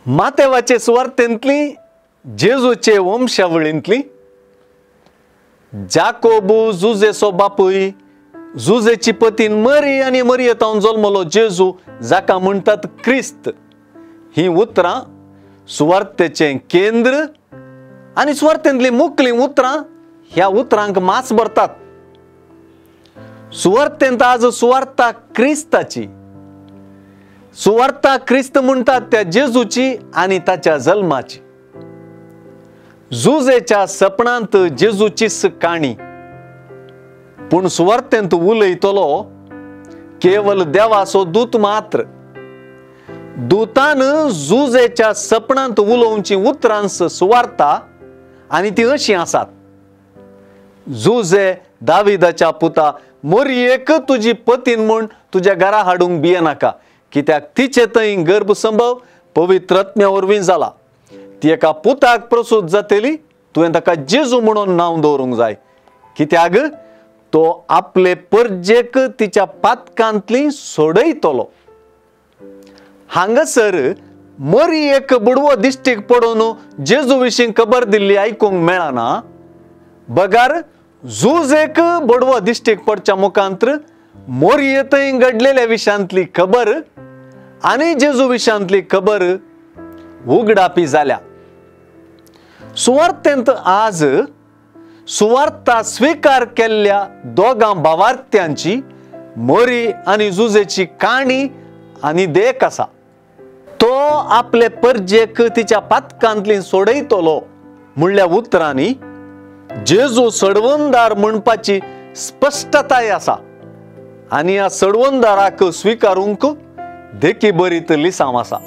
मातेवाचे सुवार्तेंतली जेजूचे वंशावळींतली जाकोबू जुजेचो बापूय, जुजेची पतीन मरी आनी मरयेतावन जल्मलो जेजू जाका म्हणटात क्रिस्त. ही उतरां सुवार्तेचें केंद्र आनी सुवार्तेंतली मुकलीं उतरां ह्या उतरांक मास भरतात. सुवार्तेंत आज सुवार्ता क्रिस्ताची, सुवार्ता क्रिस्त म्हणटात त्या जेजूची आनी ताच्या जल्माची. जुजेच्या सपनांत जेजूचीच काणी, पूण सुवार्तेंत उलयतलो केवल देवाचो दूत मात्र. दूतान जुजेच्या सपनांत उलोवची उतरांस सुवार्ता आनी ती अशी आसात. जुजे दाविदाच्या पुता, मोरयेक तुजी पतीन म्हूण तुज्या घरा हाडूंक भियेनाका, कित्याक तिचे थंय गर्भसंभव पवित्र आत्म्या वरवीं जाला. ती एका पुताक प्रसूत जातली, तुवें ताका जेजू म्हणून नांव दवरूंक जाय, कित्याक तो आपले परजेक तिच्या पातकांतली सोडयतलो. हांगासर मरी एक बुडवो दिश्टीक पडून जेजू विशीं खबर दिल्ली आयकूंक मेळना, बगार झूज एक बडवो दिश्टीक पडच्या मुखांत्र मोरये थंय घडलेल्या विशांतली खबर आनी जेजू विशांतली खबर उगडापी जाल्या. सुवार्थेंत आज सुवार्ता स्वीकार केल्ल्या दोगां भावार्थ्यांची मोरी आनी जुजेची काणी आनी देख आसा. तो आपले परजेक तिच्या पातकांतली सोडयतलो म्हणल्या उतरांनी जेजू सडवंदार म्हणपाची स्पश्टताय आसा आनी ह्या सडवंदाराक स्विकारूंक देखी बरीत लिसांव आसा.